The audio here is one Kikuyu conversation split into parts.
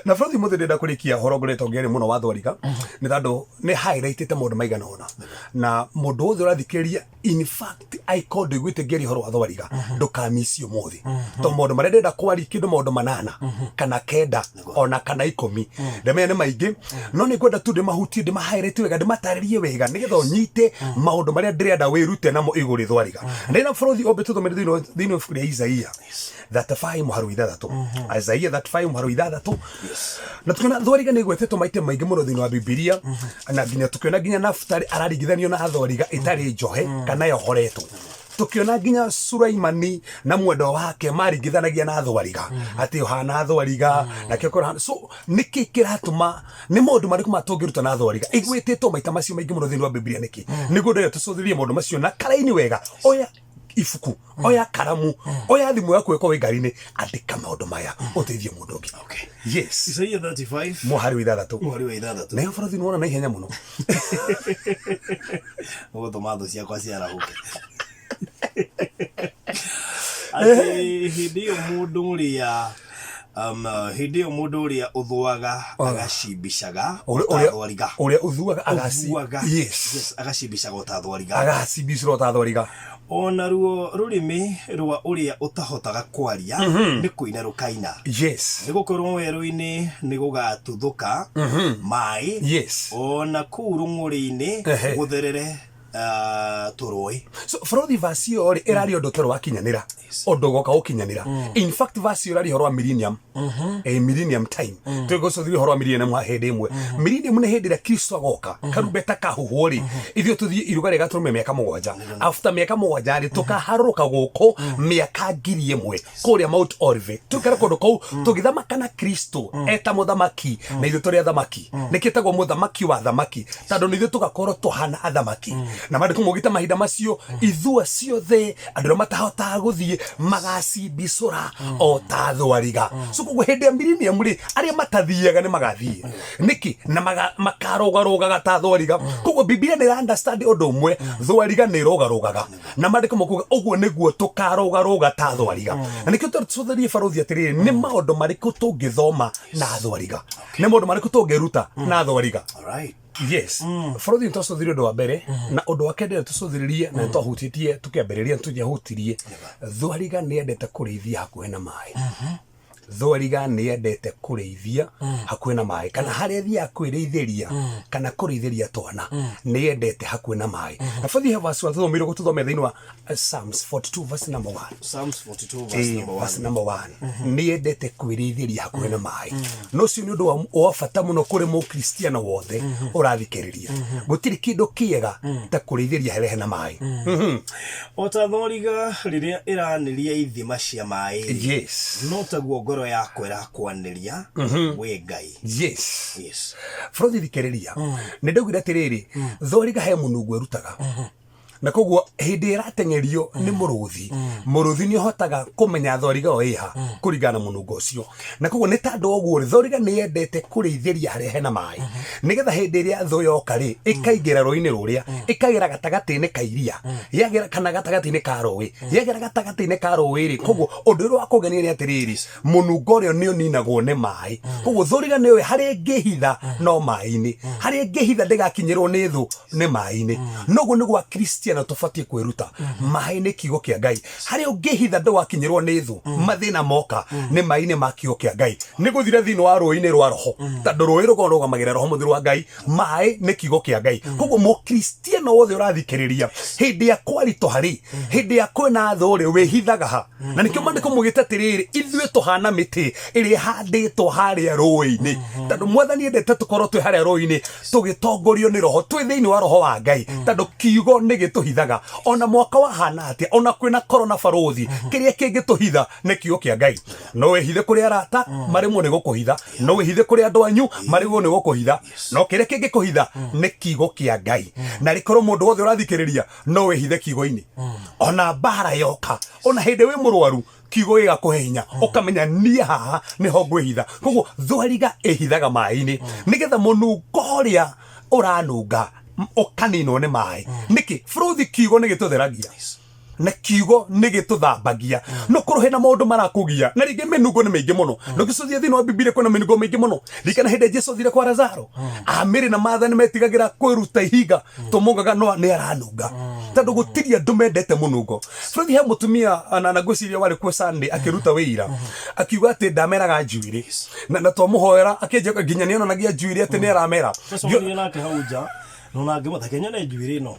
Na bũrũri mũthĩ ndĩrenda kũrĩkia ũhoro ngoretwo ngĩaria mũno wa thwariga, nĩ tondũ nĩ highlightĩte maũndũ maigana ũna, na mũndũ wothe ũrathikĩrĩria, in fact, angĩkorwo ndũiguĩte ngĩaria ũhoro wa thwariga, ndũkamici ũmũthĩ, tondũ maũndũ marĩa ndĩrenda kwaria, kĩndũ maũndũ 8 kana 9 ona kana 10, ndamenya nĩ maingĩ, no nĩ ngwenda tu ndĩmahutie, ndĩma highlight wega, ndĩmatarĩrie wega, nĩgetha ũnyite maũndũ marĩa ndĩrenda wĩrute namo igũrũ rĩ thwariga. Ndĩna bũrũri ũmbe tũthomere thĩinĩ wa ibuku rĩa Isaia 35 mũhari wa 6, Isaia 35 mũhari wa 6. Na tukiona thwariga nĩ ĩgwetetwo maita maingĩ mũno thĩinĩ wa Bibilia, na nginya tukiona nginya Naftali araringithanio na thwariga ĩtarĩ njohe kana yohoretwo. Tukiona nginya Sulaimani na mwendwa wake maringithanagia na thwariga, atĩ ũhana thwariga nakĩo kũrahana. So nĩkĩ kĩratũma, nĩ maũndũ marĩkũ ma tũngĩruta na thwariga ĩgwĩtĩtwo maita macio maingĩ mũno thĩinĩ wa Bibilia nĩkĩ? Nĩguo ndĩrenda tũcũthĩrĩrie maũndũ macio na karaini wega. Oya ibuku, oya karamu, oya thimũ yaku ĩkorwo wĩ ngari-inĩ, andĩka maũndũ maya ũteithie mũndũ ũngĩ. Yes. Isaia 35 mũhari wa 6. Mũhari wa 6. Nayo barathi nĩwona na ihenya mũno. Ũgũtũma thũ ciakwa ciarahũke, atĩ hĩndĩ ĩyo mũndũ ũrĩa hĩndĩ ĩyo mũndũ ũrĩa ũthũaga agacimbicaga Ũrĩa- ta thwariga. Ũrĩa ũthuaga agaci Ũthuaga. Yes. Yes, agacimbicaga o ta thwariga. Agacimbicĩra o ta thwariga. O naruo rũrĩmĩ rwa ũrĩa ũtahotaga kwaria nĩ kũina rũkaina. Nĩ gũkorwo werũ-inĩ nĩ gũgatuthũka maĩ, o na kũu rũng'ũrĩ-inĩ gũtherere tũrũũĩ. So bũrũri, verse ĩyo rĩ, ĩraria ũndũ ũtarĩ wakinyanĩra, ũndũ ũgoka gũkinyanĩra. In fact, verse ĩyo ĩraria ũhoro wa millennium, millennium time. Tũgũcũthĩrĩria ũhoro wa millennium ha hĩndĩ ĩmwe. Millennium nĩ hĩndĩ ĩrĩa Kristo agoka, karumbeta kahuhwo rĩ, ithuĩ tũthiĩ iruga rĩa gatũrũme mĩaka 7. After mĩaka 7 rĩ, tũkaharũrũka gũkũ mĩaka 1000 kũrĩa Mount Olive, tũikare kũndũ kũu tũgĩthamaka na Kristo eta mũthamaki, na ithuĩ tũrĩ athamaki. Nĩkĩ ĩtagwo mũthamaki wa athamaki? Tondũ nĩ ithuĩ tũgakorwo tũhana athamaki. Na maandĩko maugĩte mahinda macio ithua ciothe, andũ arĩa matahotaga gũthiĩ magacimbicũra o ta thwariga. So koguo hĩndĩ ya millennium rĩ, arĩa matathiaga nĩ magathiĩ. Nĩkĩ? Na makarũgarũgaga ta thwariga. Koguo Bibilia nĩ ĩra understand ũndũ ũmwe, thwariga nĩ ĩrũgarũgaga, na maandĩko makuga ũguo nĩguo tũkarũgarũga ta thwariga. Na nĩkĩo tũcũthĩrie barũthi atĩrĩrĩ, nĩ maũndũ marĩkũ tũngĩthoma na thwariga? Nĩ maũndũ marĩkũ tũngĩruta na thwariga? Alright. Yes, bũrũri, nĩ twacũthĩrĩrie ũndũ wa mbere, na ũndũ wa kerĩ tũcũthĩrĩrie na nĩ twahutĩtie tũkĩambĩrĩria, nĩ tũtiahutirie. Thwariga nĩ yendete kũrĩithia hakuhĩ na maĩ. Thwariga nĩ yendete kũrĩithia hakuhĩ na maĩ, kana harĩa ĩthiaga kwĩrĩithĩria kana kũrĩithĩria twana, nĩ yendete hakuhĩ na maĩ. Na bathi he verse wathomeirwo gũtũthomera thĩinĩ wa Psalms 42 verse number 1. Psalms 42 verse number 1. Verse number 1. Nĩ yendete kwĩrĩithĩria hakuhĩ na maĩ, na ũcio nĩ ũndũ wa bata mũno kũrĩ mũkristiano wothe ũrathikĩrĩria. Gũtirĩ kĩndũ kĩega ta kũrĩithĩria harĩa hena maĩ. O ta thwariga rĩrĩa ĩranĩria ithima cia maĩ-rĩ, no taguo ngoro yakwa ĩrakwanĩria, wee Ngai. Yes. Bũrũri, thikĩrĩria, nĩ ndaugire atĩrĩrĩ, thwariga he mũnungo ĩrutaga, na koguo hĩndĩ ĩrateng'erio nĩ mũrũthi, mũrũthi nĩ ũhotaga kũmenya thwariga ĩyo ĩha kũringana na mũnungo ũcio. Na koguo nĩ ta andũ ũguo rĩ, thwariga nĩ yendete kũrĩithĩria harĩa hena maĩ, nĩgetha hĩndĩ ĩrĩa thũ yoka rĩ, ĩkaingĩra rũĩ-inĩ rũrĩa, ĩkagera gatagatĩ-inĩ ka iria yagera, kana gatagatĩ-inĩ ka rũĩ, yagera gatagatĩ-inĩ ka rũĩ rĩ. Koguo ũndũ ũrĩa wa kũgenia nĩ atĩrĩrĩ, mũnungo ũrĩa nĩ ũninagwo nĩ maĩ. Koguo thwariga nĩ ũĩ harĩa ĩngĩhitha no maĩ-inĩ, harĩa ĩngĩhitha ndĩgakinyĩrwo nĩ thũ nĩ maĩ-inĩ. Noguo nĩguo Akristiano tũbatiĩ kwĩruta. Maĩ nĩ kiugo kĩa Ngai. Harĩa ũngĩhitha ndũgakinyĩrwo nĩ thũ mathĩna moka nĩ maĩ-inĩ ma kiugo kĩa Ngai. Nĩ gũthira thĩinĩ wa rũĩ-inĩ rwa roho, tondũ rũĩ rũkoragwo rũgamagĩrĩra roho mũtheru wa Ngai. Maĩ nĩ kiugo kĩa Ngai. Koguo mũkristiano wothe ũrathikĩrĩria, hĩndĩ ya kwaritũha rĩ, hĩndĩ ya kwĩna thũ rĩ, wĩhithaga ha? Na nĩkĩo maandĩko mugĩte atĩrĩrĩ, ithuĩ tũhana mĩtĩ ĩrĩa ĩhandĩtwo harĩa rũĩ-inĩ, tondũ Mwathani endete tũkorwo twĩ harĩa rũĩ-inĩ tũgĩtongorio nĩ roho, twĩ thĩinĩ wa roho wa Ngai, tondũ kiugo nĩ gĩtũhithaga. Ona mwaka wahana atĩa, ona kwĩna korona barũthi, kĩrĩa kĩngĩtũhitha nĩ kiugo kĩa Ngai. No wĩhithe kũrĩ arata, marĩmwo nĩ gũkũhitha. No wĩhithe kũrĩ andũ anyu, marĩmwo nĩ gũkũhitha. No kĩrĩa kĩngĩkũhitha nĩ kiugo kĩa Ngai. Na rĩkorwo mũndũ wothe ũrathikĩrĩria, no wĩhithe kiugo-inĩ, ona mbara yoka, ona hĩndĩ wĩ mũrwaru, kiugo gĩgakũhe hinya, ũkamenya niĩ haha nĩho ngwĩhitha. Koguo thwariga ĩhithaga maĩ-inĩ, nĩgetha mũnungo ũrĩa ũranunga ũkaninwo nĩ maĩ. Nĩkĩ bũrũthi? Kiugo nĩ gĩtũtheragia. Na kiugo nĩ gĩtũthambagia. No korwo hena maũndũ marakũgia, na rĩngĩ mĩnungo nĩ mĩingĩ mũno, na ũngĩcũthia thĩinĩ wa Bibilia kwĩna mĩnungo mĩingĩ mũno. Ririkana hĩndĩ ĩrĩa Jesu athire kwa Lazaro, amĩrĩ na Martha nĩ metigagĩra kwĩruta ihiga tũmũngaga no nĩ aranunga, tondũ gũtirĩ andũ mendete mũnungo. Bũrũri he mũtumia na ngwĩciria warĩ kuo Sunday akĩruta wĩira, akiuga atĩ ndameraga njuĩrĩ, na twamũhoera akĩnjia nginya nĩ onanagia njuĩrĩ atĩ nĩ aramera. Twacemanirie nake hau nja na ngĩmwĩra take nyone njuĩrĩ ĩno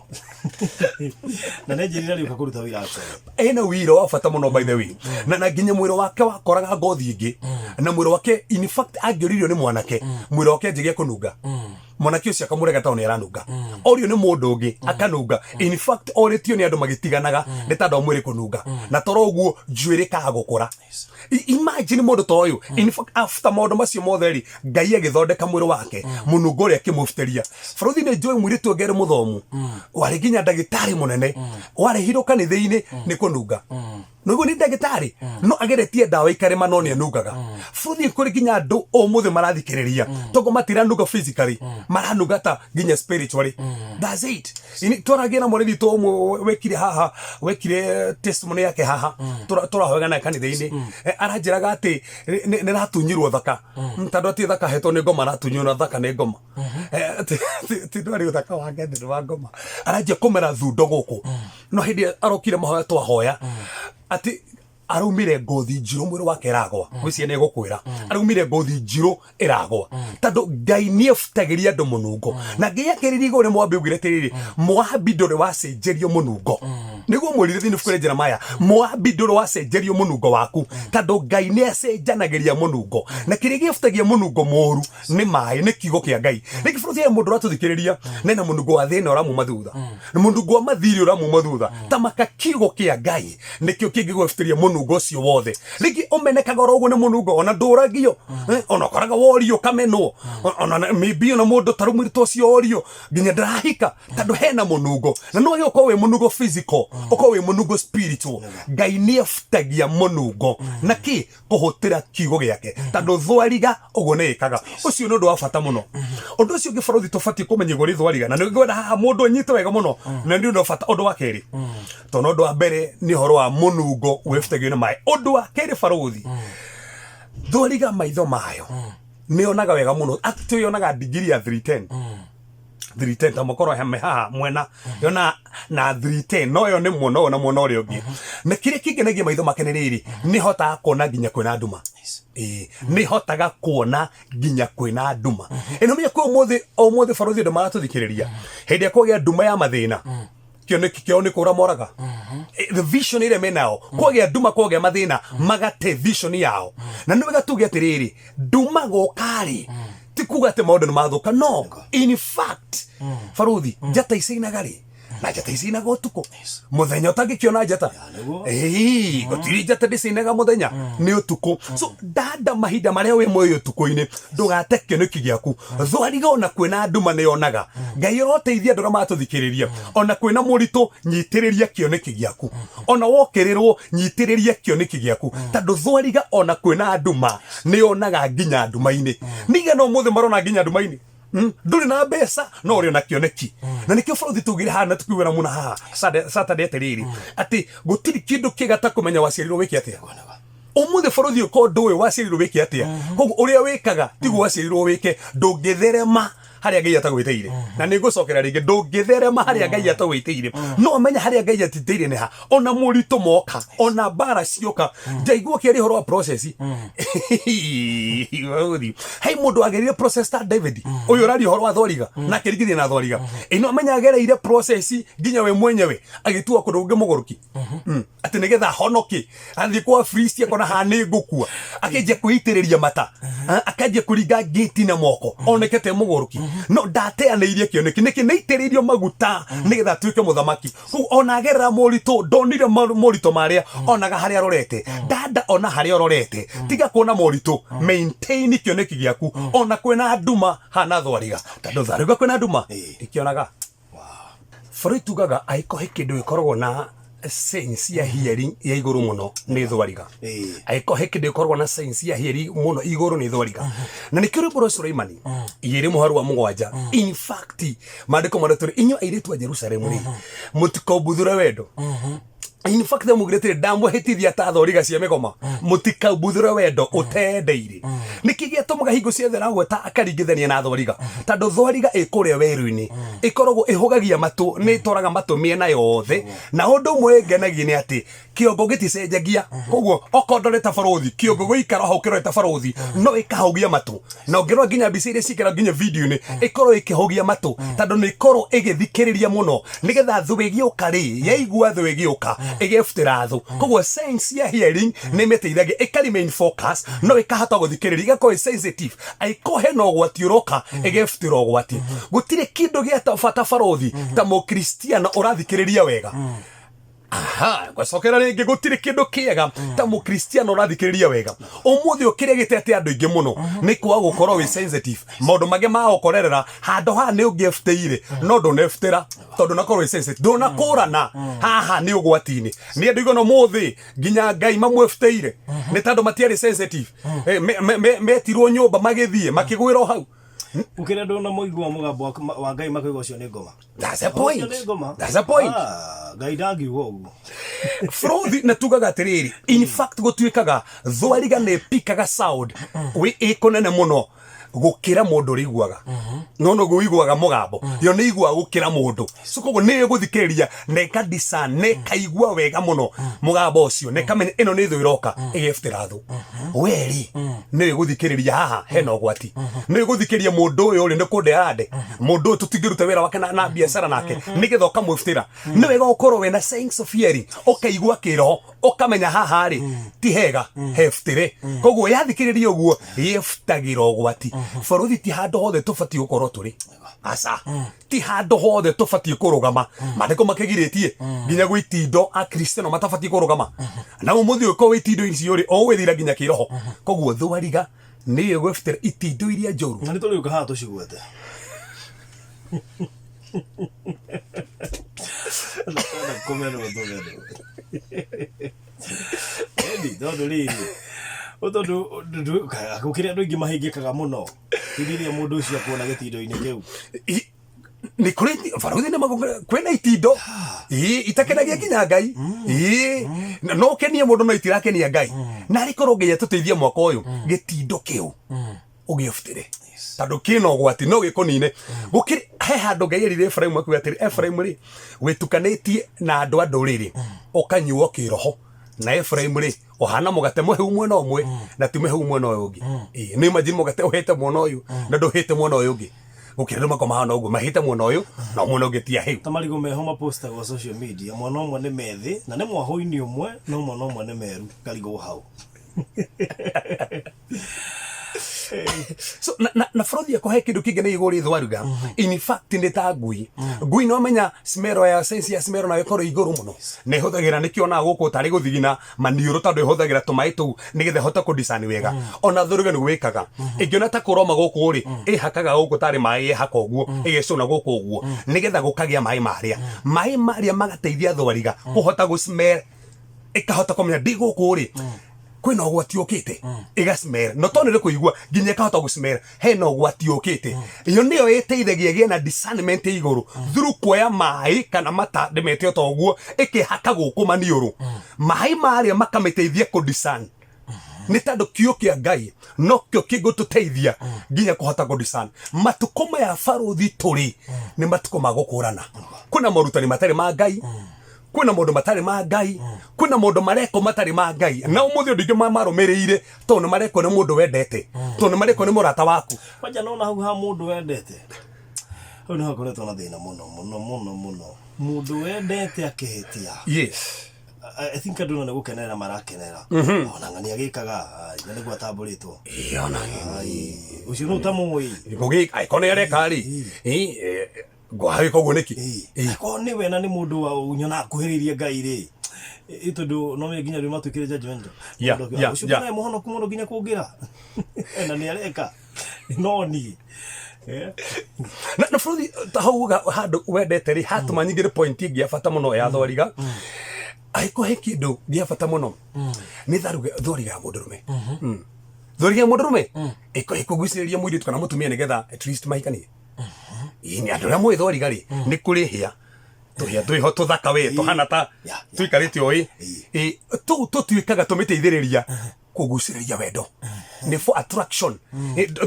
na nĩ njĩrire arĩũka kũruta wĩra actually. Ena wĩira wa bata mũno, by the way, na nginya mwĩrĩ wake wakoraga ngothi ĩngĩ, na mwĩrĩ wake, in fact, angĩoririo nĩ mwanake, mwĩrĩ wake anjagia kũnunga, mwanake ũcio akamũrega tondũ nĩ aranunga, orio nĩ mũndũ ũngĩ akanunga, in fact orĩtio nĩ andũ magĩtiganaga nĩ tondũ wa mwĩrĩ kũnunga, na toro ũguo njuĩrĩ kaga gũkũra. Imagine mũndũ ta ũyũ, in fact, after maũndũ macio mothe rĩ, Ngai agĩthondeka mwĩrĩ wake, mũnungo ũrĩa akĩmũbutĩria. Bũrũri nĩ njũĩ mũirĩtu ũngĩ arĩ mũthomu, warĩ nginya ndagĩtarĩ mũnene, warehirwo kanitha-inĩ nĩ kũnunga. Nĩguo nĩ ndagĩtarĩ, no ageretie ndawa ikarema, no nĩ anungaga. Bũrũri kũrĩ nginya andũ ũmũthĩ marathikĩrĩria, toguo matiranunga physically, maranunga ta nginya spiritually. That's it. Ini twaragia na mwarĩ witũ ũmwe wekire haha, wekire testimony yake haha, tũrahoyaga naye kanitha-inĩ. Aranjĩraga atĩ nĩ ratunyirwo thaka, tondũ atĩ thaka hetwo nĩ ngoma, aratunyirwo na thaka nĩ ngoma. Ti ndwarĩ ũthaka wake, nĩ wa ngoma. Aranjia kũmera thundo gũkũ, no hĩndĩ ĩrĩa arokire mahoya twahoya atĩ araumire ngothi njirũ, mwĩrĩ wake ĩragwa. Gwĩciria nĩ egũkwĩra araumire ngothi njirũ ĩragwa, tondũ Ngai nĩ ebutagĩria andũ mũnungo. Na Ngai akĩrĩria igũrũ nĩ Moabi, augire atĩrĩrĩ, Moabi ndũrĩ wacenjerio mũnungo. Nĩguo mwĩrire thĩinĩ ibuku rĩa Jeremaya, Moabi ndũrĩ wacenjerio mũnungo waku, tondũ Ngai nĩ acenjanagĩria mũnungo, na kĩrĩa gĩebutagia mũnungo mũru nĩ maĩ, nĩ kiugo kĩa Ngai. Rĩngĩ bũrũri he mũndũ ũratũthikĩrĩria nena mũnungo wa thĩna ũramuma thutha, mũnungo wa mathirĩ ũramuma thutha, tamaka kiugo kĩa Ngai nĩkĩo kĩngĩgwebutĩria mũnungo ũcio wothe. Rĩngĩ ũmenekaga oro ũguo nĩ mũnungo, ona ndũragio, ona ũkoraga worio ũkamenwo, ona maybe ona mũndũ ta rĩu mũirĩtu ũcio orio nginya ndarahika tondũ hena mũnungo. Na no ũkorwo wĩ mũnungo physical, ũkorwo wĩ mũnungo spiritual, Ngai nĩ ebutagia mũnungo na kĩ kũhũtĩra kiugo gĩake, tondũ thwariga ũguo nĩ ĩkaga. Ũcio nĩ ũndũ wa bata mũno. Ũndũ ũcio ũngĩ, bũrũri, tũbatiĩ kũmenya igũrũ thwariga, na nĩ ngwenda haha mũndũ anyite wega mũno, na nĩ ũndũ wa bata. Ũndũ wa kerĩ, tondũ ũndũ wa mbere nĩ ũhoro wa mũnungo wĩbutagio nĩ maĩ, ũndũ wa kerĩ, barũthi, thwariga maitho mayo nĩ yonaga wega mũno. Actually yonaga ndigiri ya 310, 310, ta mũkorwo hame haha mwena yona na 310, no yo nĩ mwena ũyũ na mwena ũrĩa ũngĩ. Na kĩrĩa kĩngenagia maitho make nĩ rĩrĩ, nĩ hotaga kuona nginya kwĩna nduma. Ĩĩ, nĩ hotaga kuona nginya kwĩna nduma. Ĩno menya kwĩ ũmũthĩ, ũmũthĩ barũthi, andũ maratũthikĩrĩria, hĩndĩ ĩrĩa kwagĩa nduma ya mathĩna, kĩoneki kĩao nĩ kũra moraga. The vision ĩrĩa menao, kwagĩa nduma, kwagĩa mathĩna, magate vision yao. Na nĩ wega tuge atĩrĩrĩ, nduma gũka-rĩ, ti kuga atĩ maũndũ nĩ mathũka. No in fact, barũthi, njata icainaga rĩ, na njata icainaga ũtukũ, mũthenya ũtangĩkĩona njata. Nĩguo. Ĩĩ, gũtirĩ njata ndĩcainaga mũthenya, nĩ ũtukũ. So dada, mahinda marĩa wĩ muoyo ũtukũ-inĩ, ndũgate kĩoneki gĩaku. Thwariga ona kwĩna nduma nĩ yonaga. Ngai ũroteithia andũ arĩa maratũthikĩrĩria. Ona kwĩna mũritũ, nyitĩrĩria kĩoneki gĩaku. Ona wokĩrĩrwo, nyitĩrĩria kĩoneki gĩaku, tondũ thwariga ona kwĩna nduma nĩ yonaga nginya nduma-inĩ. Nĩigana ũmũthĩ marona nginya nduma-inĩ. Ndũrĩ na mbeca, no ũrĩ na kĩoneki. Na nĩkĩo bũrũri tugire haha na tukiugĩra mũno haha Saturday atĩrĩrĩ, atĩ gũtirĩ kĩndũ kĩega ta kũmenya waciarirwo wĩke atĩa. Ũmũthĩ bũrũri ũkorwo ndũĩ waciarirwo wĩke atĩa, koguo ũrĩa wĩkaga tiguo waciarirwo wĩke. Ndũngĩtherema harĩa Ngai atagwĩtĩire. Na nĩ ngũcokera rĩngĩ, ndũngĩtherema harĩa Ngai atagwĩtĩire. No menya harĩa Ngai atitĩire nĩ ha. Ona moritũ moka, ona mbara cioka, njaigua ũkĩaria ũhoro wa process. Ũthi. He mũndũ agereire process ta David ũyũ ũraria ũhoro wa thwariga na akĩringithia na thwariga ĩno. Amenya agereire process nginya we mwenyewe agĩtua kũndũ kũngĩ mũgũrũki, atĩ nĩgetha ahonoke athiĩ kwa Filisti, akona haha nĩ ngũkua, akĩnjia kwĩitĩrĩria mata, akanjia kũringa ngĩti na moko oneke te mũgũrũki. No ndateanĩirie kĩoneki. Nĩkĩ? Nĩ aitĩrĩirio maguta nĩgetha atuĩke mũthamaki. Rĩu ona agerera moritũ, ndonire moritũ marĩa onaga harĩa arorete. Dada, ona harĩa ũrorete, tiga kuona moritũ, maintain kĩoneki gĩaku ona kwĩna nduma hana thwariga, tondũ thwariga kwĩna nduma ikĩonaga. Freud tugaga angĩkorwo he kĩndũ gĩkoragwo na sense ya hearing ya igũrũ mũno, nĩ thwariga. Angĩkorwo he kĩndũ gĩkoragwo na sense ya hearing mũno igũrũ, nĩ thwariga. Na nĩkĩo rwĩmbo rwa Suleimani 2 mũhari wa 7, in fact, maandĩko marĩa tũrĩ, inyuĩ airĩtu a Jerusalemu rĩ, mũtikombuthũre wendo. In fact ndamugire atĩrĩ, ndamũhĩtithia ta thoriga cia mĩgoma, mũtikambuthũre wendo ũtendeire. Nĩkĩ gĩatũmaga hingo ciothe aragweta akaringithania na thwariga? Tondũ thwariga ĩ kũrĩa werũ-inĩ ĩkoragwo ĩhũgagia matũ, nĩ ĩtwaraga matũ mĩena yothe, na ũndũ ũmwe ĩngenagia nĩ atĩ kĩongo gĩticenjagia. Koguo okorwo ndorete barũthi, kĩongo gũikara hau kĩrorete barũthi, no ĩkahũgia matũ. Na ũngĩrora nginya mbica iria ciĩkĩra nginya video-inĩ, ĩkorwo ĩkĩhũgia matũ tondũ nĩ ĩkorwo ĩgĩthikĩrĩria mũno nĩgetha thũ ĩgĩũka rĩ, yaigua thũ ĩgĩũka ĩgebutĩra thũ. Koguo sense ya hearing nĩ ĩmĩteithagia ĩka remain focus, no ĩkahota gũthikĩrĩria, ĩgakorwo ĩ sensitive angĩkorwo hena ũgwati ũroka, ĩgebutĩra ũgwati. Gũtirĩ kĩndũ gĩa bata barũthi ta mũkristiano ũrathikĩrĩria wega. Aha, ngwacokera rĩngĩ, gũtirĩ kĩndũ kĩega ta mũkristiano ũrathikĩrĩria wega. Ũmũthĩ ũyũ kĩrĩa gĩtete andũ aingĩ mũno nĩ kwaga gũkorwo wĩ sensitive. Maũndũ mangĩ ma gũkorerera handũ haha nĩ ũngĩebutĩire, no ndũnebutĩra tondũ nakorwo wĩ sensitive, ndũnakũrana haha nĩ ũgwati-inĩ. Nĩ andũ igana ũmũthĩ nginya Ngai mamwebutĩire nĩ tondũ matiarĩ sensitive. Metirwo nyũmba magĩthiĩ makĩgwĩra o hau. Gũkĩra ndũna mũigua mũgambo wa Ngai makĩuga ũcio nĩ ngoma. That's a point. Ũcio nĩ ngoma. That's a point. Ah, Ngai ndangiuga ũguo. Frothi na tugaga atĩrĩrĩ, in fact gũtuĩkaga thwariga nĩ pikaga sound wĩ ĩkũnene mũno gũkĩra mũndũ ũrĩa iguaga, no noguo ũiguaga mũgambo, yo nĩ iguaga gũkĩra mũndũ. So koguo nĩ ĩgũthikĩrĩria na ĩkadisa na ĩkaigua wega mũno mũgambo ũcio na ĩkamenya ĩno nĩ thũ ĩroka, ĩgebutĩra thũ. Weri nĩ ĩgũthikĩrĩria haha hena ũgwati, nĩ ĩgũthikĩrĩria mũndũ ũyũ rĩ nĩ kũnde arande, mũndũ ũyũ tũtingĩruta wĩra wake na biacara nake, nĩgetha ũkamwĩbutĩra. Nĩ wega ũkorwo wĩna sense of hearing, ũkaigua kĩroho, ũkamenya haha rĩ ti hega, hebutĩre. Koguo yathikĩrĩria ũguo yebutagĩra ũgwati. Bũrũri ti handũ hothe tũbatiĩ gũkorwo tũrĩ, aca, ti handũ hothe tũbatiĩ kũrũgama. Maandĩko makĩgirĩtie nginya gwĩ itindo akristiano matabatiĩ kũrũgama, na ũmũthĩ ũyũ korwo itindo icio rĩ ũgwĩthira nginya kĩroho. Koguo thwariga nĩyo ĩgwĩbutĩra itindo iria njũru. Na nĩ tũrĩũka haha tũcigwete. Kũmenwo tũmenwo. Ĩni tondũ rĩrĩ, tondũ gũkĩrĩ andũ aingĩ mahĩngĩkaga mũno hĩndĩ ĩrĩa mũndũ ũcio akuona gĩtindo-inĩ kĩu. Nĩ kũrĩ barũthi nĩ kwĩna itindo ii itakenagia nginya Ngai. Ii no ũkenie mũndũ no itirakenia Ngai. Na arĩ korwo Ngai atũteithia mwaka ũyũ gĩtindo kĩu ũgĩbutĩre, tondũ kĩna ũgwati no gĩkũnine. Gũkĩrĩ he handũ Ngai erire Efraimu akiuga atĩrĩ, Efraimu rĩ wĩtukanĩtie na andũ a ndũrĩrĩ ũkanyuo kĩroho, na Efraimu rĩ ũhana mũgate mũhĩu mwena ũmwe na ti mũhĩu mwena ũyũ ũngĩ. Ĩĩ, nĩ imagine mũgate ũhĩte mwena ũyũ na ndũhĩte mwena ũyũ ũngĩ. Gũkĩrĩ andũ makomaga ũguo mahĩte mwena ũyũ na mwena ũngĩ ti ahĩu. Ta marigũ meho mapostagwo social media, mwena ũmwe nĩ methĩ na nĩ mwahũ-inĩ ũmwe, no mwena ũmwe nĩ meru karigũ hau. So na bũrũri akwa he kĩndũ kĩngĩ nĩ igũrĩ thwaruga. In fact nĩ ta ngui. Ngui no menya smell ya sense ya smell nayo ĩkorwo igũrũ mũno na ĩhũthagĩra, nĩkĩo onaga gũkũ tarĩ gũthigina maniũrũ, tondũ ĩhũthagĩra tũmaĩ tũu nĩgetha ĩhote kũdiscern wega. Ona thũrũge nĩguo ĩkaga, ĩngĩona ta kũroma gũkũ rĩ, ĩhakaga gũkũ tarĩ maĩ ĩhaka ũguo, ĩgecũna gũkũ ũguo nĩgetha gũkagĩa maĩ marĩa, maĩ marĩa magateithia thwariga kũhota gũ smell, ĩkahota kũmenya ndĩ gũkũ rĩ kwĩna ũgwati ũkĩte, ĩgacmera no tondũ nĩ kũigua nginya ĩkahota gũcmera hena ũgwati ũkĩte. Iyo nĩyo ĩteithagia ĩgĩe na discernment ya igũrũ through kuoya maĩ kana mata ndĩmete o ta ũguo, ĩkĩhaka gũkũ maniũrũ, maĩ marĩa makamĩteithia kũ discern, nĩ tondũ kiugo kĩa Ngai nokĩo kĩngũtũteithia nginya kũhota kũ discern. Matukũ maya barũthi tũrĩ nĩ matukũ ma gũkũrana. Kwĩna morutani matarĩ ma Ngai, kwĩna maũndũ matarĩ ma Ngai, kwĩna maũndũ marekwo matarĩ ma Ngai, na ũmũthĩ ũndũ ingĩ marũmĩrĩire tondũ nĩ marekwo nĩ mũndũ wendete, tondũ nĩ marekwo nĩ mũrata waku. Kwanja nona hau ha mũndũ wendete, hau nĩho hakoretwo na thĩna mũno mũno mũno mũno, mũndũ wendete akĩhĩtia. I think andũ na nĩ gũkenerera marakenera, ona ng'ani agĩkaga, ai, na nĩguo atambũrĩtwo. Ĩĩ, ona Ai, ũcio nĩ ũtamũĩ. Gũgĩka angĩkorwo nĩ areka rĩ, ngwagĩka ũguo nĩkĩ? Ĩĩ. Akorwo nĩwe na nĩ mũndũ wa nyona akuhĩrĩirie Ngai rĩ, tondũ no nginya rĩu matuĩkire judgmental. Mũndũ akiuga, "Ũcio naye mũhonoku mũno nginya kũngĩra na nĩ areka no niĩ." Na bũrũri ta hau uga handũ wendete rĩ, hatũma nyingĩre point ĩngĩ ya bata mũno ya thwariga. Angĩkorwo he kĩndũ gĩa bata mũno nĩ thwariga ya mũndũrũme. Thwariga ya mũndũrũme ĩkũgucĩrĩria mũirĩtu kana mũtumia nĩgetha at least mahikanie. Ĩĩ, nĩ andũ arĩa moĩ thwariga rĩ, nĩ kũrĩ hĩa. Tũhĩa twĩho tũthaka we, tũhana ta tũikarĩte ũĩ. Ĩĩ. Tũu tũtuĩkaga tũmĩteithĩrĩria kũgucĩrĩria wendo, nĩ for attraction.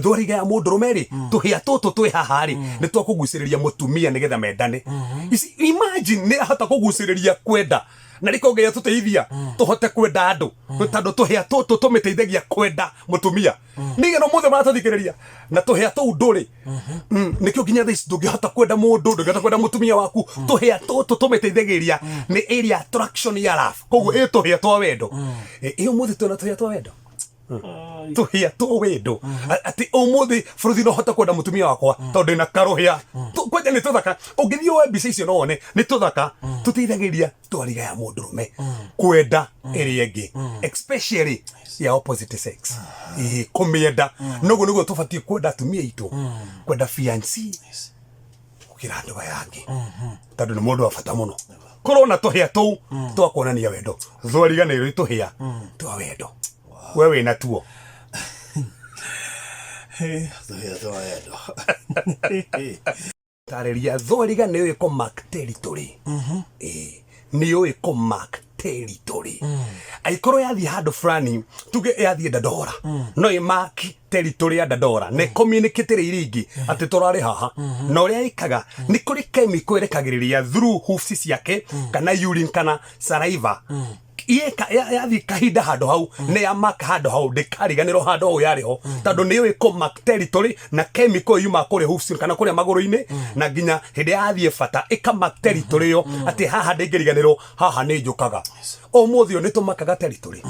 Thwariga ya mũndũrũme rĩ, tũhĩa tũtũ twĩ haha rĩ, nĩ twa kũgucĩrĩria mũtumia nĩgetha mendane. Ici imagine nĩ ahota kũgucĩrĩria kwenda na rĩko Ngai atũteithia tũhote kwenda andũ, tondũ tũhĩa tũtũ tũmĩteithagia kwenda mũtumia nĩgetha ũmũthĩ maratũthikĩrĩria na tũhĩa tũu ndũrĩ. Nĩkĩo nginya thaa ici ndũngĩhota kwenda mũndũ, ndũngĩhota kwenda mũtumia waku. Tũhĩa tũtũ tũmĩteithagĩrĩria nĩ area attraction ya love, koguo ĩ tũhĩa twa wendo. Ĩ ũmũthĩ twĩna tũhĩa twa wendo, tũhĩa twa wendo, atĩ ũmũthĩ bũrũri no hote kwenda mũtumia wakwa tondũ ndĩna karũhĩa. Kwanja nĩ tũthaka, ũngĩthiĩ woe mbica icio no wone nĩ tũthaka, tũteithagĩrĩria twariga ya mũndũrũme kwenda ĩrĩa ĩngĩ, especially ya opposite sex. Ĩĩ, kũmĩenda noguo nĩguo tũbatiĩ kwenda atumia aitũ, kwenda fiancé gũkĩra andũ aya angĩ, tondũ nĩ mũndũ wa bata mũno. Korwo na tũhĩa tũu twa kuonania wendo, thwariga nĩ rĩ tũhĩa twa wendo, we wĩna tuo. Tũhĩa twa wendo. Tarĩria, thwariga nĩ ũĩ kũ mark territory. Ĩĩ, nĩ ũĩ kũ mark territory. Angĩkorwo yathiĩ handũ fulani, tuge yathiĩ Dandora, no ĩ mark territory ya Dandora na communicate ĩrĩa iria ingĩ atĩ tũrarĩ haha. Na ũrĩa ĩkaga, nĩ kũrĩ chemical ĩrekagĩrĩria through hoofs ciake kana urine kana saliva. Yeka yathiĩ kahinda handũ hau nĩ ya mark handũ hau, ndĩkariganĩrwo handũ hau yarĩ ho, tondũ nĩ yũĩ kũ mark territory na chemical yuma kũrĩa hoofs kana kũrĩa magũrũ-inĩ, na nginya hĩndĩ yathiĩ bata ĩka mark territory ĩyo atĩ haha ndĩngĩriganĩrwo, haha nĩ njũkaga. Ũmũthĩ ũyũ nĩ tũmakaga territory.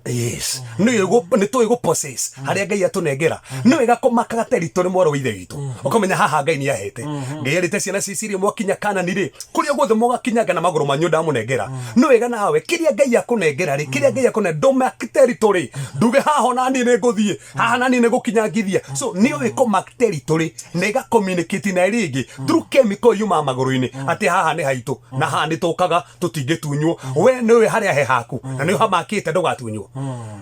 Yes, nĩ tũĩ gũ possess harĩa Ngai atũnengera. Nĩ wega kũmakaga territory, mwarũ wa ithe witũ, ũkamenya haha Ngai nĩ ahete. Ngai erĩte ciana cia Isiraeli, mwakinya Kanani rĩ, kũrĩa guothe mũgakinyanga na magũrũ manyu ndamũnengera. Nĩ wega nawe kĩrĩa Ngai akũnengera rĩ, kĩrĩa Ngai akũnengera, ndũmark territory, nduge haha ona niĩ nĩ ngũthiĩ haha na niĩ nĩ ngũkinyangithia. So nĩ ũĩ kũmark territory na ĩga communicate na ĩrĩa ĩngĩ through chemical yumaga magũrũ-inĩ atĩ haha nĩ haitũ na haha nĩ tũkaga, tũtingĩtunywo. We nĩ ũĩ harĩa he haku na nĩ ũhamakĩte ndũgatunywo.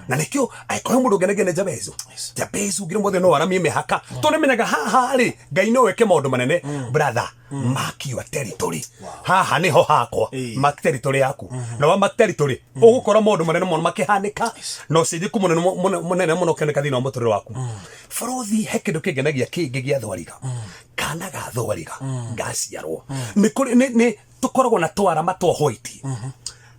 Na nĩkĩo angĩkorwo mũndũ ngenagia nĩ Jabezu, Jabezu ngira mothe no aramie mĩhaka, tondũ nĩmenyaga haha rĩ, Ngai no eke maũndũ manene. Brother, mark your territory, haha nĩho hakwa. Mark territory yaku, na wa mark territory ũgũkora maũndũ manene mũno makĩhanĩka na ũcenjeku mũnene mũnene mũno ũkĩoneka thĩinĩ wa mũtũrĩre waku. Bũrũthi, he kĩndũ kĩngenagia kĩngĩ gĩa thwariga. Kana ga thwariga gaciarwo, nĩ kũrĩ nĩ tũkoragwo na twarama twa white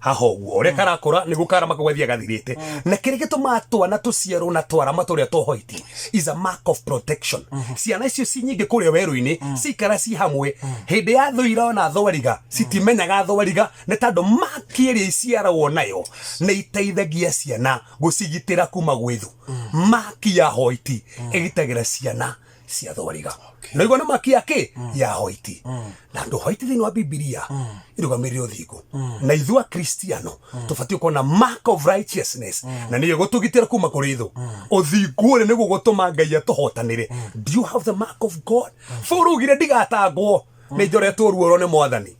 haha ũguo. Ũrĩa karakũra nĩguo karama kau gathiaga gathirĩte. Na kĩrĩa gĩtũmaga twana tũciarwo na twarama tũrĩa twa white is a mark of protection. Ciana icio ci nyingĩ kũrĩa werũ-inĩ cikara ci hamwe, hĩndĩ ya thũ irona thwariga citimenyaga thwariga, nĩ tondũ mark ĩrĩa iciaragwo nayo nĩ iteithagia ciana gũcigitĩra kuma gwĩ thũ. Mark ya white ĩgitagĩra ciana cia thwariga. Na igua nĩ maki ya kĩ ya white, na andũ white thĩinĩ wa Bibilia ĩrũgamĩrĩre ũthingu, na ithuĩ Akristiano tũbatiĩ gũkorwo na mark of righteousness, na nĩyo gũtũgitĩra kuma kũrĩ thũ. Ũthingu ũrĩa nĩguo gũtũma Ngai atũhotanĩre. Do you have the mark of God? Paul augire, "Ndigatangwo, nĩ njoretwo ruoro nĩ Mwathani."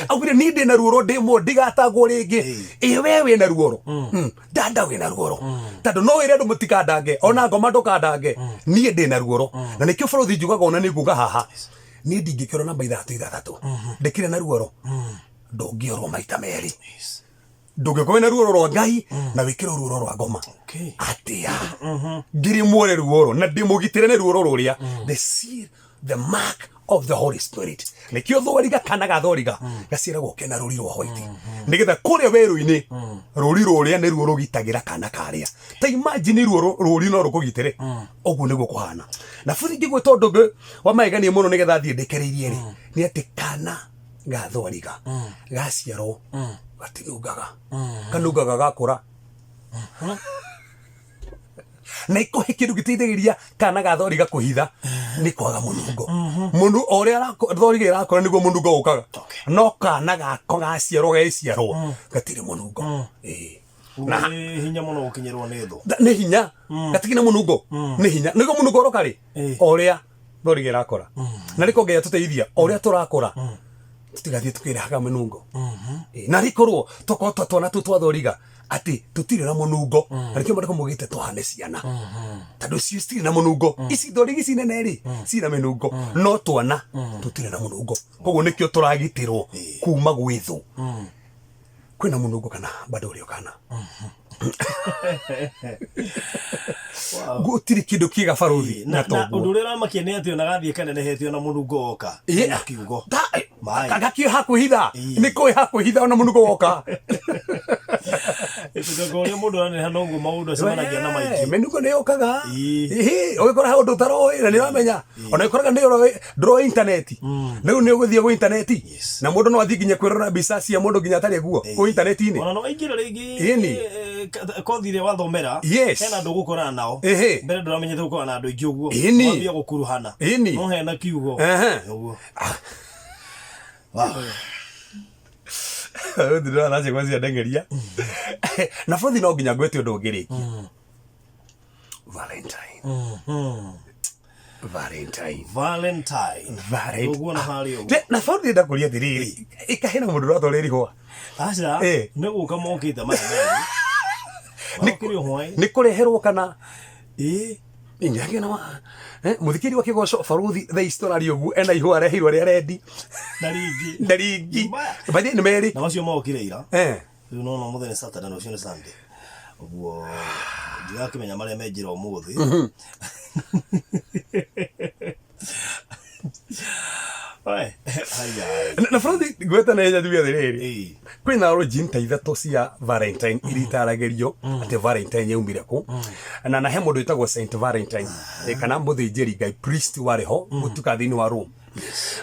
Augire, "Niĩ ndĩ na ruoro, ndĩ mũ ndigatangwo rĩngĩ." Ĩ we wĩna ruoro? Danda wĩna ruoro, tondũ no wĩre andũ mũtikandange, ona ngoma ndũkandange, niĩ ndĩ na ruoro. Na nĩkĩo bũrũthi njugaga, ona nĩ nguga haha, niĩ ndingĩkĩrwo namba ithathatũ ithathatũ ndĩkĩrĩ na ruoro. Ndũngĩorwo maita merĩ, ndũngĩkorwo wĩna ruoro rwa Ngai na wĩkĩrwo ruoro rwa ngoma. Atĩa ngiri muore ruoro na ndĩmũgitĩre nĩ ruoro rũrĩa, the seal, the mark of the Holy Spirit. Nĩkĩo thwariga, kana ga thwariga gaciaragwo kena rũri rwa white, nĩgetha kũrĩa werũ-inĩ rũri rũrĩa nĩruo rũgitagĩra kana karĩa. Ta imagine ruo rũri no rũkũgitĩre. Ũguo nĩguo kũhana. Na bũthi ngĩgwĩta ũndũ ũngĩ wa magegania mũno nĩgetha thiĩ ndĩkĩrĩirie rĩ, nĩ atĩ kana ga thwariga gaciarwo gatinungaga, kanungaga gakũra. Na ikohe kindu giteithagĩrĩria kana ga thwariga kũhitha nĩ kwaga mũnungo. Mũnu o ũrĩa thwariga ĩrakũra nĩguo mũnungo ũkaga. No kana gako gaciarwo geciarwo gatirĩ mũnungo. Ĩĩ. Nĩ hinya mũno gũkinyĩrwo nĩ thũ. Nĩ hinya gatikĩ na mũnungo, nĩ hinya nĩguo mũnungo ũroka rĩ, o ũrĩa thwariga ĩrakũra. Na rĩko Ngai atũteithia, o ũrĩa tũrakũra tũtigathiĩ tũkĩrehaga mĩnungo. Ĩĩ, na rĩkorwo tokorwo twa twana tũu twa thwariga. Atĩ tũtirĩ na mũnungo, na nĩkĩo maandĩko maugĩte tũhane ciana, tondũ cio citirĩ na mũnungo. Ici thorigi ici nene rĩ, ciina mĩnungo, no twana tũtirĩ na mũnungo. Koguo nĩkĩo tũragitĩrwo kuma gwĩ thũ. Kwĩna mũnungo kana bado ũrĩ o kana gũtirĩ kĩndũ kĩega barũthi. Na na na ũndũ ũrĩa ũramakia nĩ atĩ ona gathiĩ kanenehete ona mũnungo woka hena kiugo maĩ gakĩũĩ ha kwĩhitha. Nĩ kũĩ ha kwĩhitha ona mũnungo woka. Tondũ ũrĩa mũndũ araneneha noguo maũndũ acemanagia na maingĩ. Mĩnungo nĩ yũkaga. Ũgĩkora he ũndũ ũtaroĩ na nĩ ũramenya ona ĩkoraga nĩ ũroĩ ndũroĩ intaneti, rĩu nĩ ũgũthiĩ gwĩ intaneti na mũndũ no athiĩ nginya kwĩrora mbica cia mũndũ nginya atarĩ guo kũ intaneti-inĩ. Ona no aingĩre rĩngĩ kothi ĩrĩa wathomera, hena andũ ũgũkorana nao. Mbere ndũramenyete gũkorana na andũ aingĩ ũguo. Wambia gũkuruhana, no hena kiugo ũguo. Wow. Rĩu ndĩrona ciĩko cia ndengeria na bũthi no nginya ngwĩte ũndũ ũngĩrĩkia Valentine. Valentine. Valentine. Valentine. Ũguo na harĩa ũguo. Na bũthi ndenda kũria atĩrĩrĩ, ĩkahena mũndũ ũratwarĩra ihũa? Aca, nĩ gũka mokĩte maya merĩ. Mokire hwaĩ. Nĩ kũreherwo kana? Inyagia na wa muthikiri wa kigoco baruthi thaa ici tũraria ũguo ena ihũa areheirwo rĩa rendi. Na ringi. Na ringi. Maya. Bathi nĩ merĩ. Na macio mokire ira. Rĩu nona ũmũthĩ nĩ Saturday na rũciũ nĩ Sunday. Ũguo ndirakĩmenya marĩa me njĩra ũmũthĩ. We, haya. Na baruthi ngweta na ihenya njuge atĩrĩrĩ, kwĩna origin ta ithatũ cia Valentine iria itaragĩrio atĩ Valentine yaumire kũ. Na he mũndũ wĩtagwo Saint Valentine, kana mũthĩnjĩri Ngai, priest warĩ ho gũtuka thĩinĩ wa Rome,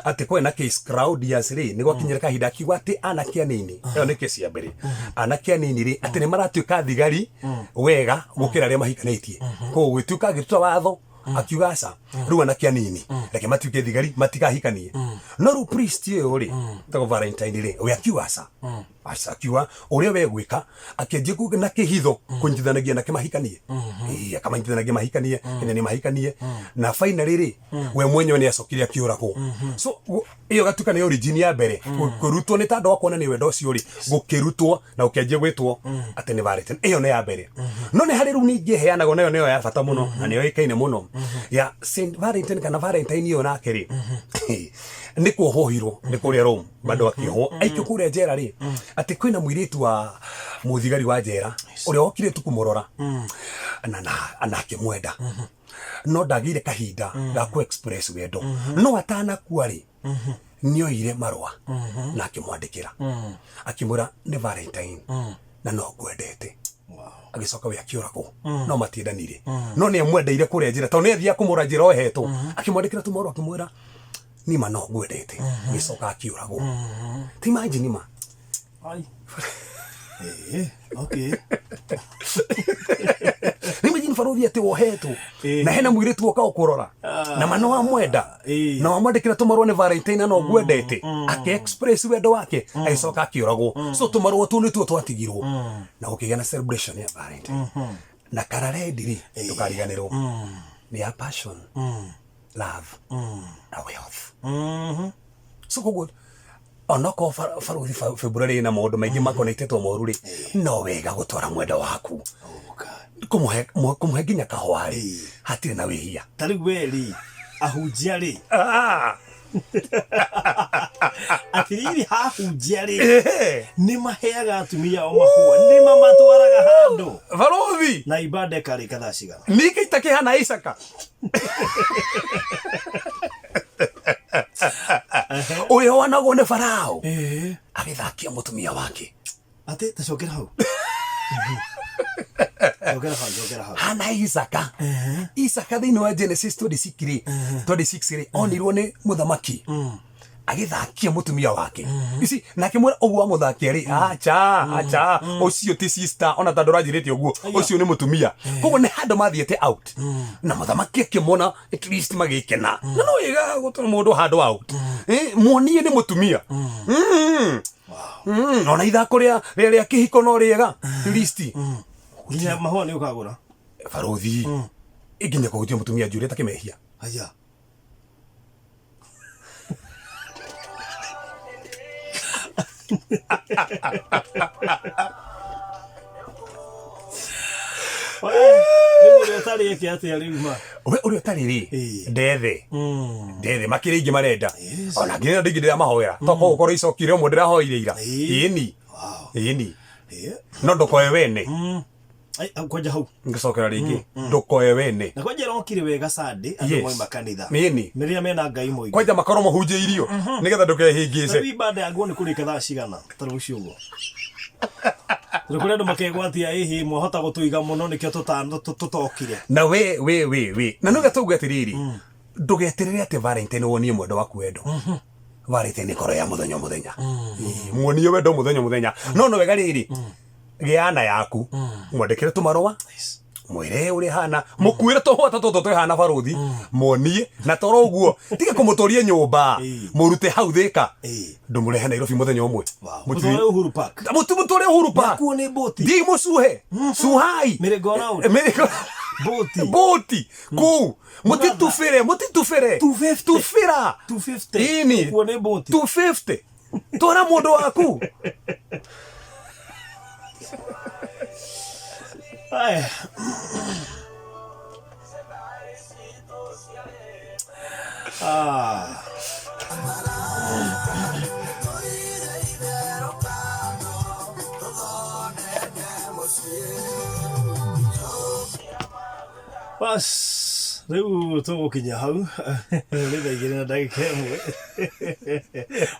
atĩ kwarĩ na case Claudius rĩ, nĩ gwakinyire kahinda akiuga atĩ anake anini, ĩyo nĩ kesi ya mbere, anake anini rĩ, atĩ nĩ maratuĩka thigari wega gũkĩra arĩa mahikanĩtie. Koguo gũgĩtuĩka agĩtua watho akiuga aca, rĩu anake anini reke matuĩke thigari, matikahikanie. No rĩu priest ũyũ rĩ wĩtagwo Valentine rĩ, we akiuga aca aca, akiuga ũrĩa we gwĩka, akĩanjia na kĩhitho kũnyitithanagia anake mahikanie. Ĩĩ, akamanyitithanagia mahikanie nginya nĩ mahikanie, na finally rĩ, we mwenyewe nĩ acokire akĩũragwo. So ĩyo gatuĩka nĩ origin ya mbere kũrutwo nĩ tandũ wa kuonania wendo ũcio rĩ, gũkĩrutwo na ũkĩanjia gwĩtwo atĩ nĩ Valentine. Ĩyo nĩ ya mbere. No nĩ harĩ rĩu ningĩ ĩheanagwo, nayo nĩyo ya bata mũno na nĩyo ĩkaine mũno ya Saint Valentine kana Valentine ĩyo nake rĩ, nĩ kuohwo nĩ kũrĩa Rome, bado akĩohwo aikio kũrĩa njera rĩ, atĩ kwĩna mũirĩtu wa mũthigari wa njera ũrĩa wokire tu kũmũrora na akĩmwenda, no ndagĩire kahinda ga kũ express wendo. No atanakua rĩ, nĩoire marũa na akĩmwandĩkĩra akĩmwĩra nĩ Valentine na no ngwendete. Agĩcoka we akĩũragwo. No matiendanire, no nĩ amwendeire kũrĩa njĩra tondũ nĩ athiaga kũmũra njĩra ohetwo, akĩmwandĩkĩra tũmarũa akĩmwĩra nima no ngwendete. Agĩcoka akĩũragwo. Ti imagine ma. Ai. Okay. Nĩ imagine baruthi atĩ wohetwo na hena mũirĩtu woka ũkũrora na ma nĩ wamwenda na wamwandĩkĩra tũmarũa nĩ Valentine na no ngwendete, akĩ express wendo wake, agĩcoka akĩũragwo. So tũmarũa tũu nĩtuo twatigirwo na gũkĩgĩa na celebration ya Valentine. Na kara red rĩ, ndũkariganĩrwo nĩ ya passion, love na wealth. So koguo onokorwo baruthi February ĩna maũndũ maingĩ makonektetwo moru rĩ, no wega gũtwara mwenda waku, Oh, God. kũmũhe nginya kahũa rĩ, hatirĩ na wĩhia. Ta rĩu we rĩ, ahunjia rĩ, atĩrĩrĩ, hahunjia rĩ, nĩ maheaga atumia ao mahũa, nĩ mamatwaraga handũ Baruthi, na ibada ĩkarĩka thaa cigana? Ningĩ itakĩhana Isaka ũrĩa wanagwo nĩ Farao agĩthakia mũtumia wake. Atĩ tacokera hau, cokera hau, cokera hau. Hana Isaka, Isaka thĩinĩ wa Genesis 26 rĩ, 26 rĩ, onirwo nĩ mũthamaki agĩthakia mũtumia wake ici, na akĩmwĩra ũguo amũthakia rĩ, acha acha, ũcio ti sister ona tondũ ũranjĩrĩte ũguo, ũcio nĩ mũtumia. Koguo nĩ handũ mathiĩte out na mũthamaki akĩmona, at least magĩkena. Na no wega gũtwara mũndũ handũ out, muonie nĩ mũtumia. Ona ithako rĩa kĩhiko no rĩega at least. Nginya mahũa nĩ ũkagũra? Barothi, nginya kũhutia mũtumia njuĩrĩ ta kĩmehia. Aya. Rĩu ũrĩa ũtarĩ eke atĩa rĩu ma? We ũrĩa ũtarĩ rĩ, Ĩĩ. ndethe ndethe makĩria ingĩ marenda. Yes. Ona nginya andũ aingĩ ndĩramahoera tokorwo gũkorwo icokire ũmwe ndĩrahoire ira. Ĩĩ. Ĩni. Wow. Ĩni. Ĩĩ. No ndũkoe wene. Ai, au, kwanja hau. Ngĩcokera rĩngĩ, ndũkoe wene. Na kwanja ĩrokire wega Sunday andũ Yes. moima kanitha. Ĩni. Rĩrĩa mena Ngai mũingĩ. Kwanja makorwo mahunjĩirio nĩgetha ndũkehĩngĩce. Rĩu ibada yaguo nĩ kũrĩka thaa cigana ta rũciũ ũguo? Tondũ kũrĩ andũ makegwatia ĩhĩ mwahota gũtũiga mũno nĩkĩo tũtokire. Na we we we we na nĩgetha tuge atĩrĩrĩ, ndũgeterere atĩ Valentine wonie mwendo waku wendo. Valentine ĩkorwo ya mũthenya o mũthenya. Ĩĩ, muonie wendo mũthenya o mũthenya. No no wega rĩrĩ, gĩana yaku, mwandĩkĩre tũmarũa, mwĩre ũrĩa hana, mũkuĩre tũhũa ta tũtũ twĩhana barũthi, muonie na toro ũguo tiga kũmũtũria nyũmba. Ĩĩ. Mũrute hau Thĩka, Ĩĩ. ndũmũrehe Nairobi mũthenya ũmwe. Wow. Mũtware Uhuru Park. Mũtware Uhuru Park. Kuo nĩ mbũti. Thiĩi mũcuhe cuhai. Merry-go-round. Merry-go- Mbũti. Mbũti kũu, mũtitubĩre, mũtitubĩre. 250. Tubĩra. 250. Ĩni. Kuo nĩ mbũti. 250, twara mũndũ waku. Aya. Ah. Bas, rĩu tũgũkinya hau nĩ thaa 2 na ndagĩka 1.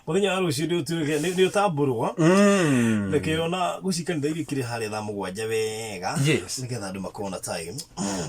Mũthenya wa rũciũ nĩ ũtuĩke nĩ ũtambũrwo. Reke ona gũci kanitha iria ikĩrĩ harĩa thaa 7 wega, nĩgetha andũ makorwo na time.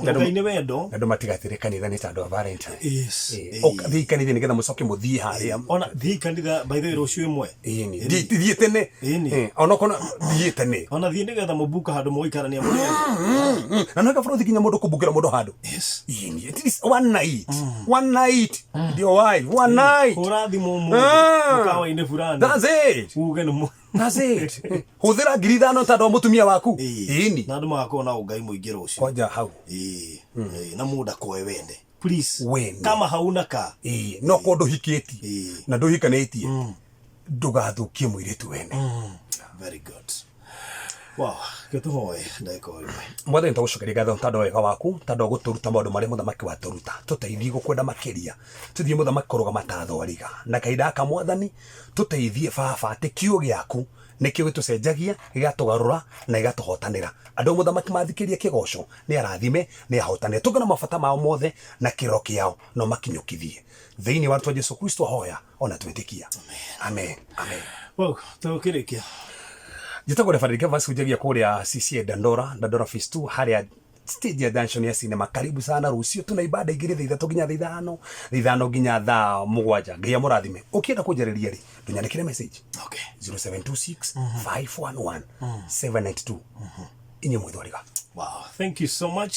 Ngai nĩ wendo. Andũ matigatĩre kanitha nĩ tondũ wa Valentine. Yes. Thiĩi kanitha nĩgetha mũcoke mũthiĩ harĩa. Ona thiĩ kanitha, by the way, rũciũ ĩmwe. Ĩni. Thiĩ tene. Ĩni. Onokorwo thiĩ tene. Ona thiĩ nĩgetha mũbuka handũ mũgũikarania mũrĩ erĩ. Na no gabũrũthi nginya mũndũ kũbukĩra mũndũ handũ. Yes. Ĩni. At least one night. One night. Ndio wife. One night. Hũra thimũ ũmũthĩ Ah. mũkawa-inĩ fulani. That's it. Uge nĩ That's it. Hũthĩra 5,000 tondũ wa mũtumia waku. Ĩni. Na andũ magakorwo na ũngai mũingĩ rũciũ. Kwanja hau. Ĩĩ. Ĩĩ, na mũndũ ndakoe wene. Please. Wene. Kama hauna ka. Ĩĩ, no korwo ndũhikĩtie Ĩĩ. na ndũhikanĩtie, ndũgathũkie mũirĩtu wene. Very good. Wow, gĩtũhoe ndagĩka o ĩmwe. Mwathani, tũgũcokeria ngatho tondũ wa wega waku, tondũ wa gũtũruta maũndũ marĩa mũthamaki watũruta. Tũteithie gũkwenda makĩria, tũthiĩ mũthamaki kũrũgama ta thwariga na kahinda gaka. Mwathani, tũteithie baba atĩ kiugo gĩaku nĩkĩo gĩtũcenjagia, gĩgatũgarũra na gĩgatũhotanĩra. Andũ a mũthamaki mathikĩria kĩgoco nĩ arathime, nĩ ahotanĩre, tũngana mabata mao mothe na kĩrĩro kĩao no makinyũkithie thĩinĩ wa rĩtwa Jesu Kristo ahoya ona twĩtĩkia, amen, amen. Wow, tũkĩrĩkia. Njĩtagwo Reverend Gervas, hunjagia kũrĩa CCA Dandora, Dandora Phase 2, harĩa stage ya junction ya cinema. Karibu sana rũciũ, tuna ibada 2, thaa 3 nginya thaa 5, thaa 5 nginya thaa 7. Ngai amũrathime. Ũkĩenda kũnjarĩria rĩ, ndũnyandĩkĩre message. 0726 511 792. Inyuĩ mwĩthwariga. Wow, thank you so much.